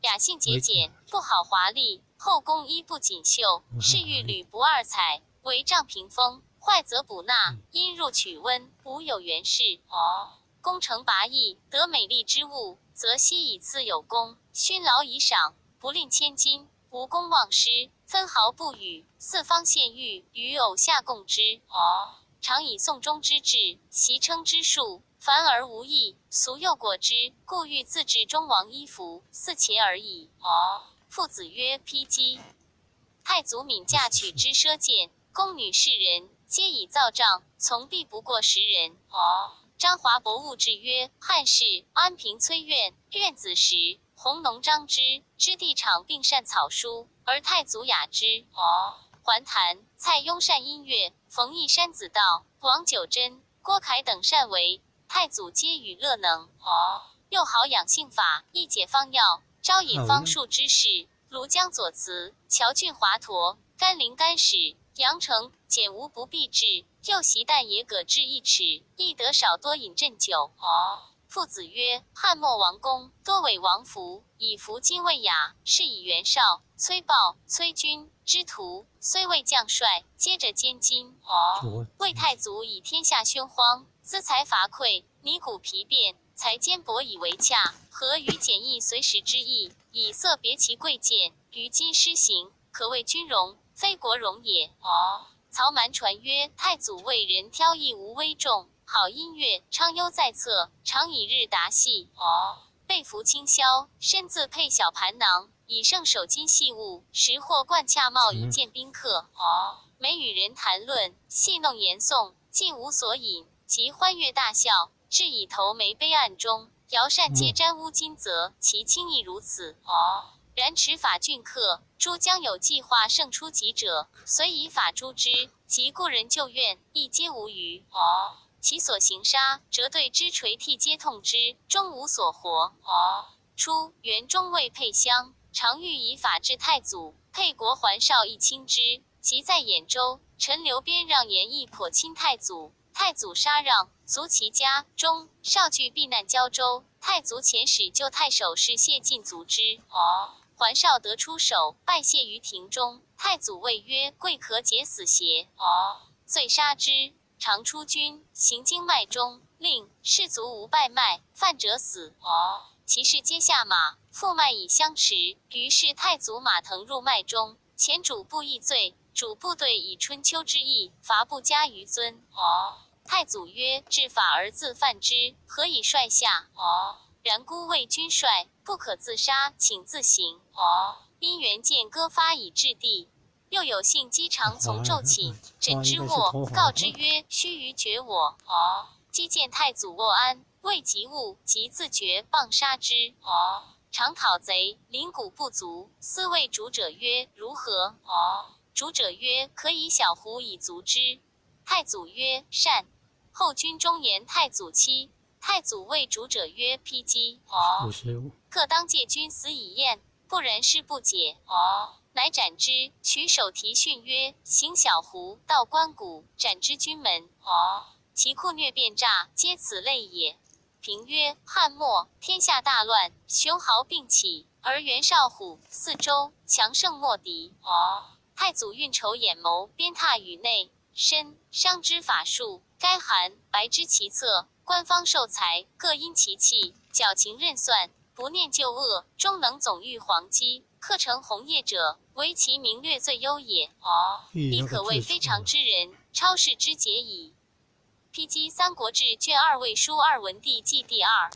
雅兴节俭，不好华丽。后宫衣不锦绣，饰玉履不二彩，为帐屏风，坏则补纳，因入取温，无有缘事。攻城拔邑，得美丽之物，则悉以赐有功，勋劳以赏，不吝千金，无功忘失，分毫不与。四方献玉，与偶下贡之。常以宋钟之制，习称之术，繁而无益，俗又果之，故欲自制中王衣服，似钱而已。父子曰：披击。太祖敏嫁娶之奢俭，宫女士人，皆以造帐，从必不过十人。张华博物志曰：汉室安平崔苑，苑子时，弘农张之，知地场并善草书，而太祖雅之。桓谭、蔡邕善音乐，冯异山子道、王九真、郭凯等善为，太祖皆与乐能。又好养性法，亦解方药，招引方术之士，庐江左慈、乔俊华佗、甘陵甘史、阳城，简无不必至。又习旦野葛至1尺，亦得少多饮鸩酒。父子曰：汉末王公多伪王服，以服金魏雅，是以袁绍、崔豹、崔钧之徒，虽未将帅，皆着监金。魏太祖以天下凶荒，资财乏匮，泥古皮变，才坚帛以为洽，何与简易随时之意，以色别其贵贱，于今施行，可谓君荣，非国荣也。曹瞒传曰：太祖为人挑剔无威重，好音乐，昌优在侧，常以日达戏。被服清宵，身自佩小盘囊，以盛手巾细物，时或冠恰帽以见宾客。每与人谈论，戏弄言颂，尽无所引，即欢悦大笑，至以头眉悲暗中，摇扇皆沾污金泽，其轻易如此。然持法峻刻，诸将有计划胜出己者，虽以法诛之，及故人旧怨，亦皆无余。其所行杀，折对之垂涕皆痛之，终无所活。初，元中尉沛襄常欲以法治太祖，沛国桓绍亦亲之。即在兖州，陈留边让言亦颇亲太祖，太祖杀让，卒其家。中少惧避难胶州，太祖遣使救太守是谢晋卒之。桓绍得出手，拜谢于庭中。太祖谓曰：“贵可解死邪？”遂杀之。常出军，行经麦中，令士卒无拜麦，犯者死。其士皆下马，负麦以相持。于是太祖马腾入麦中，前主部议罪，主部队以春秋之意，罚不加于尊。太祖曰：“治法而自犯之，何以率下？”然孤为君帅，不可自杀，请自行。因缘见割发以治地，又有幸姬常从昼寝，枕之卧，告之曰：“须臾绝我。”姬见太祖卧安，未及物，即自绝，棒杀之。常讨贼，灵骨不足，思谓主者曰：“如何？”主者曰：“可以小胡以足之。”太祖曰：“善。”后军中言太祖妻。太祖谓主者曰：“披姬，客当借君死以验，不然事不解。”乃斩之，取手提训曰：“行小胡，到关谷，斩之军门。”其酷虐变诈，皆此类也。评曰：汉末天下大乱，雄豪并起，而袁绍虎四周强盛莫敌。太祖运筹眼谋，鞭挞宇内，申商之法术，该韩白知其策。官方受财，各因其气，矫情任算，不念旧恶，终能总御黄鸡，克成红叶者，唯其名略最优也。亦可谓非常之人，超世之杰矣。P.G. 《三国志》卷二魏书二文帝纪第二。